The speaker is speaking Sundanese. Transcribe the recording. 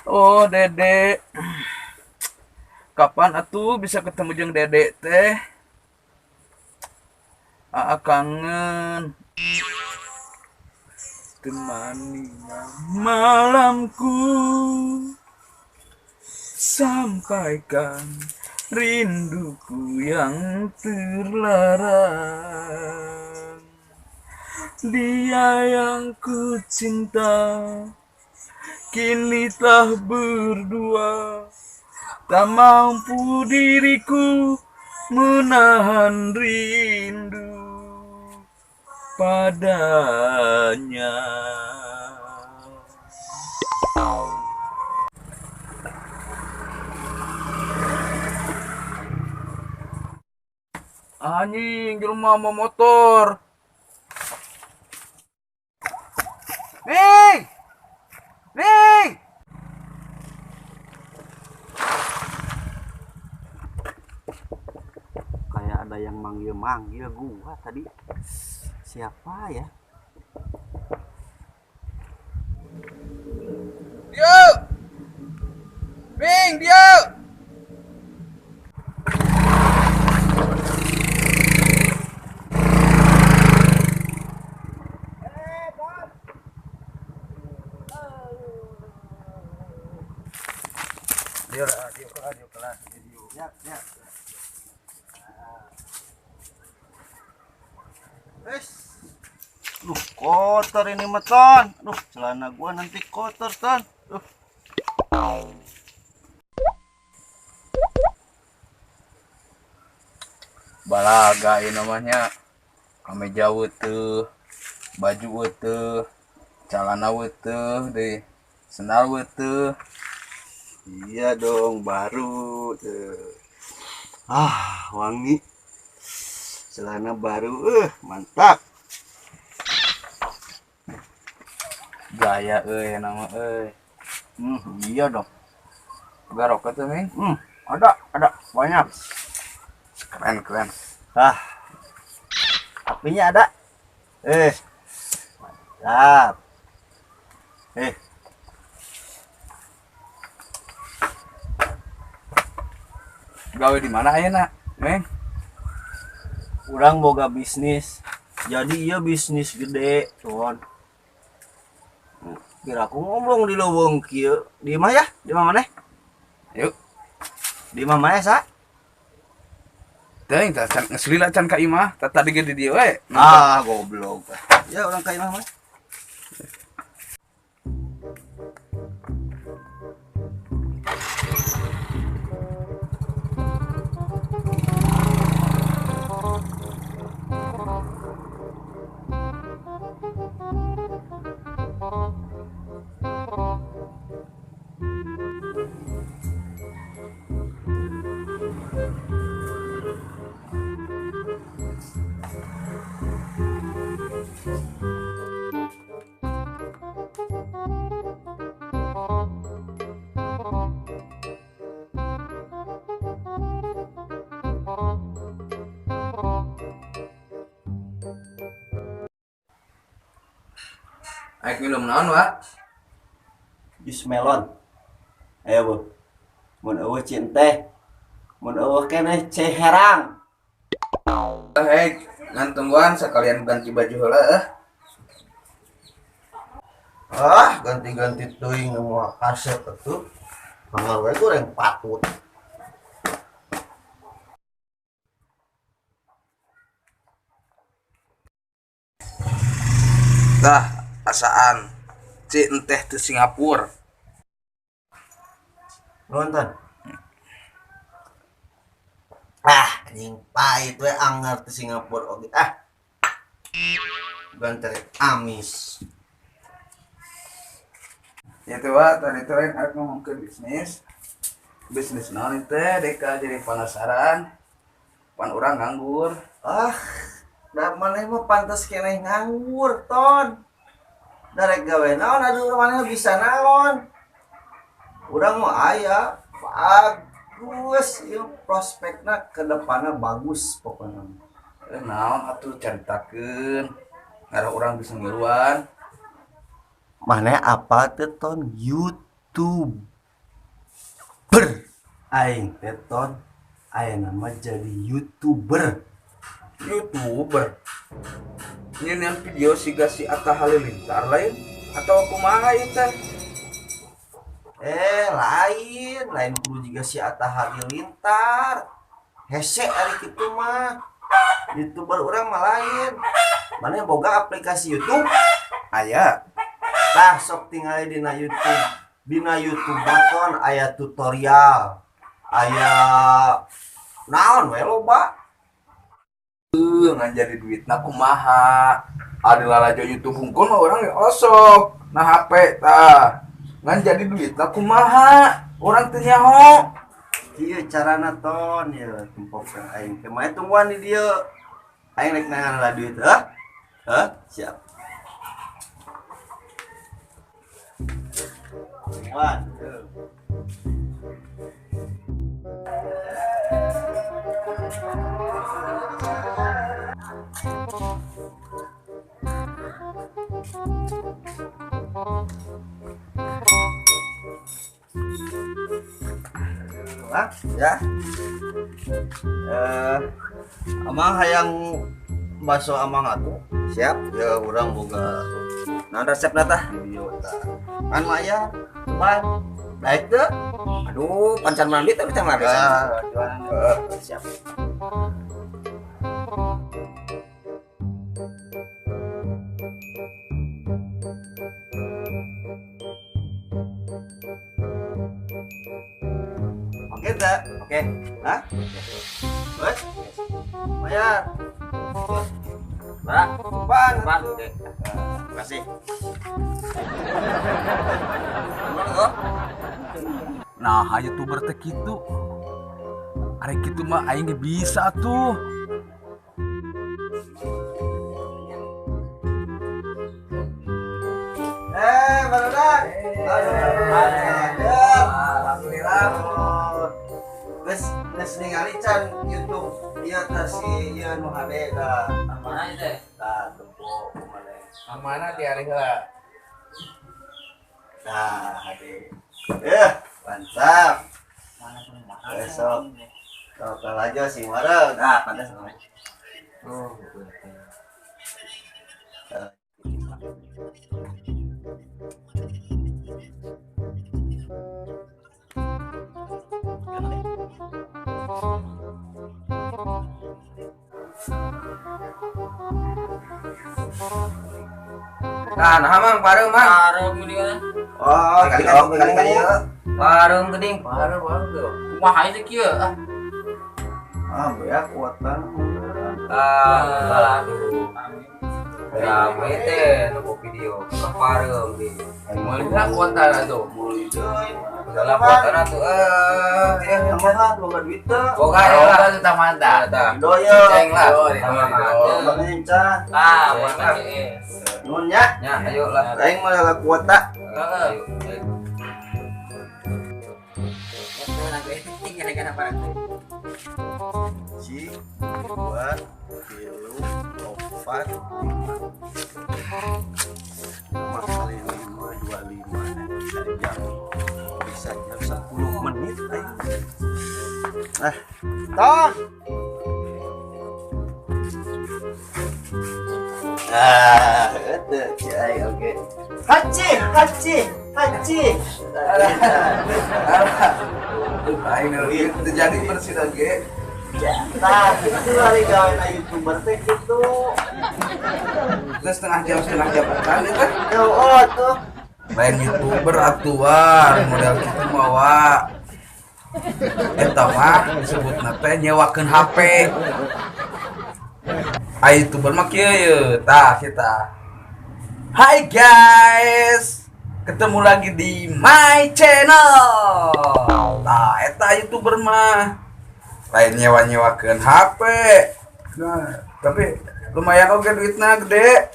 Oh, Dede. Kapan atuh bisa ketemu jeung Dede teh? Aa kangen. Temani malamku, sampaikan rinduku yang terlarang. Dia yang ku cinta kini telah berdua. Tak mampu diriku menahan rindu padanya. Anjing, di rumah mau motor. Nih! Nih! Kayak ada yang manggil-manggil gua tadi. Siapa ya? Dio! Bing, Dio! Dio, Dio, Dio, kelas, Dio. Ya, ya. Wes. Duh, kotor ini mah, Ton. Duh, celana gua nanti kotor, Ton. Duh. Balaga ini namanya. Kameja weutuh, baju weutuh, celana weutuh deh, sendal weutuh. Iya dong, baru tuh. Ah, wangi. Celana baru, mantap. Gaya euy nama euy. Iya dong. Garok atuh, Ming. Ada banyak. Keren, keren. Ah. Apinya ada. Mantap. Gawe di mana ayeuna, Meng? Urang boga bisnis. Jadi iya bisnis gede, Ton. Kira aku ngomong di leuweung kieu. Di imah ya? Di imah maneh? Yuk. Di imah maneh, Sa? Teuing tah can geus lila can ka imah, tah tadi ge di dieu we. Ah, goblok. Ya urang ka imah maneh. Aik minum naon, Wak? Jus melon. Ayo, Bu. Mun eueuh cinte. Mun eueuh keneh ce herang. Hei, ngan tungguan sekalian ganti baju heula eh. Ah, ganti-ganti teuing moal kasep atuh. Mangga we goreng patut. Tah, asaan ci enteh teh Singapura. Nonton. Ah, anjing pahit we anger teh Singapura oge. Ah. Gantere amis. Ya tuh, Wak, tadi teh lain arek ngomongkeun bisnis. Bisnis naon teh deka jadi penasaran. Pan urang nganggur. Ah, da maneh mah pantes keneh nganggur, Ton. Darek gawe naon aduh maneh bisa naon. Urang mah aya bagus ieu prospekna ke depanna bagus pokona. Naon atuh caritakeun. Ngarah urang bisa ngiluan. Maneh apa teh, Ton? YouTube. Ber aing teh Ton ayeuna mah jadi YouTuber. YouTuber. Nyeunaan video siga si Atta Halilintar lain atau kumaha ieu teh? Lain, lain kudu jiga si Atta Halilintar. Hese ari kitu mah. YouTuber urang mah lain. Mana boga aplikasi YouTube? Aya. Tah sok tingali dina YouTube. Dina YouTube baton aya tutorial. Aya naon we loba. Ngan jadi duitna kumaha? Ari lalajo YouTube hungkul mah urang ge osok. Nah HP tah. Ngan jadi duitna kumaha? Urang teu nyaho. Kieu carana Ton ieu tempokeun aing teh mah tungguan di dieu. Aing rek nangan lah duit heuh. Heuh, siap. Tungguan. Lah, ya. Amang hayang bakso amang atuh. Siap, ya urang boga naon resepna tah? Video tah. Kan maya, cuman daek teu? Aduh, pancan mandi tapi can lari. Ah, siap. Oke tak? Oke. Hah? Wes? Bayar. Pak, Cepat. Pak. Oke. Makasih. Nah, YouTuber teh kitu. Ari kitu mah aing ge bisa tuh. Barudak. Aduh, alhamdulillah. Geus geus ningali can YouTube ieu teh si ieu nu hade tah. Mana ieu teh? Tah tempo kumaha. Mana di hari heula? Tah hade. Mantap. Besok total aja sih mareng. Nah, pantas namanya. Oh. Nah, nah mang pareum mang. Pareum geuning. Oh, kali-kali ieu. Pareum geuning. Pareum pareum. Kumaha ieu kieu? Ah. Ah, beak kuatan. Ah, aduh. Rame teh nempo video ka pareum di. Meulina kuatan atuh. Meuli deui. Salah kuatan atuh. Ya kumaha boga duit teu? Boga ya lah tambahan tah. Ridho ye. Ceng lah. Ridho. Ah, makasih. Nuhun nya. Nya, ayo lah. Aing mah lah kuota. Heeh. Ji, 2, 3, 4, 5. 5 kali 5, 25. Jam. Bisa jam 10 menit aing. Ah, Ton. Ah, itu cai oke. Haji, haji, haji. Aing terjadi bersih lagi. Nah, itu hari gawe na YouTuber teh gitu. Terus setengah jam kan itu. Oh, tuh. Lain YouTuber atuh war, model kitu mah wa. Eta mah disebutna teh nyewakeun HP. Ai YouTuber mah kieu ye, tah kita. Hai guys, ketemu lagi di my channel. Tah eta YouTuber mah lain nyewa-nyewakeun HP. Nah, tapi lumayan oge duitna gede.